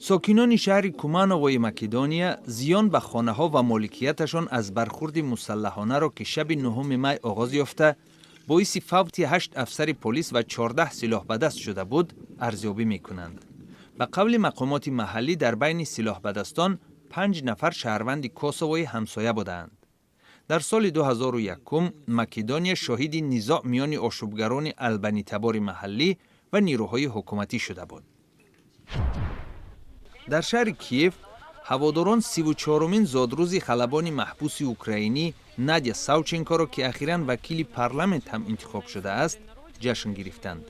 Сокинони шаҳри Кумановои Македония зиён ба хонаҳо ва моликияташон аз бархурди мусаллаҳонаро, ки шаби 9 май оғоз ёфта, боиси фавти ҳашт афсари полис ва 14 силоҳбадаст шуда буд, арзёбӣ мекунанд. Ба қавли мақомоти маҳаллӣ, дар байни силоҳбадастон панҷ нафар шаҳрванди Косовои ҳамсоя будаанд. Дар соли 2001 Македония шоҳиди низоъ миёни ошӯбгарони албанитабори маҳаллӣ ва нирӯҳои ҳукуматӣ шуда буд. Дар шаҳри Киев ҳаводорон 34-умин зодрӯзи халабони маҳбуси украинӣ Надя Савченкоро, ки ахиран вакили парламент ҳам интихоб шудааст, ҷашн гирифтанд.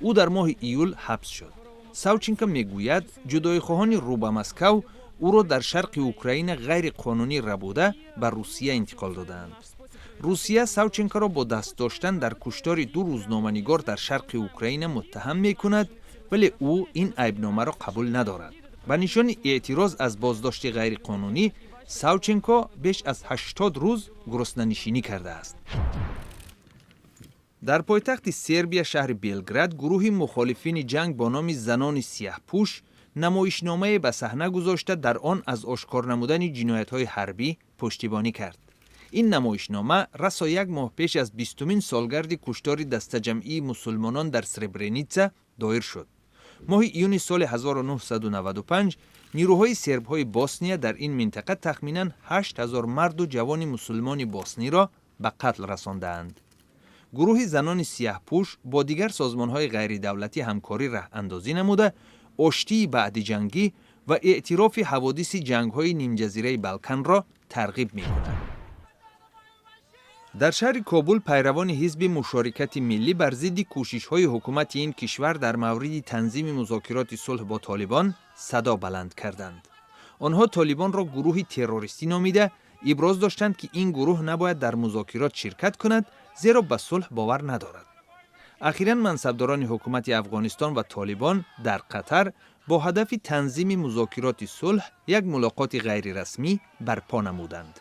Ӯ дар моҳи июл ҳабс шуд. Савченко мегӯяд, ҷудоихоҳони рӯ ба Москав ӯро дар шарқи Украина ғайриқонунӣ рабуда, ба Русия интиқол додаанд. Русия Савченкоро бо даст доштан дар куштори ду рӯзноманигор дар шарқи Украина муттаҳам мекунад, вале ӯ ин айбномаро қабул надорад. Ба нишони эътироз аз боздошти ғайриқонунӣ Савченко беш аз 80 рӯз гуруснанишинӣ кардааст. Дар пойтахти Сербия, шаҳри Белград, гурӯҳи мухолифини ҷанг бо номи «Занони сияҳпӯш» намоишномае ба саҳна гузошта, дар он аз ошкор намудани ҷиноятҳои ҳарбӣ пуштибонӣ кард. Ин намоишнома расо як моҳ пеш аз 20-умин солгарди куштори дастаҷамъии мусулмонон дар Сребреница доир шуд. Моҳи июни соли 1995 нирӯҳои сербҳои Босния дар ин минтақа тахминан 8000 марду ҷавони мусулмони босниро ба қатл расондаанд. Гурӯҳи «Занони сияҳпӯш» бо дигар созмонҳои ғайридавлатӣ ҳамкорӣ раҳандозӣ намуда, оштии баъдиҷангӣ ва эътирофи ҳаводиси ҷангҳои нимҷазираи Балканро тарғиб мекунад. Дар шаҳри Кобул пайравони Ҳизби Мушорикати Миллӣ бар зидди кӯшишҳои ҳукумати ин кишвар дар мавриди танзими музокироти сулҳ бо Толибон садо баланд карданд. Онҳо Толибонро гурӯҳи террористӣ номида, иброз доштанд, ки ин гурӯҳ набояд дар музокирот ширкат кунад, зеро ба сулҳ бовар надорад. Ахиран мансабдорони ҳукумати Афғонистон ва Толибон дар Қатар бо ҳадафи танзими музокироти сулҳ як мулоқоти ғайрирасмӣ барпо намуданд.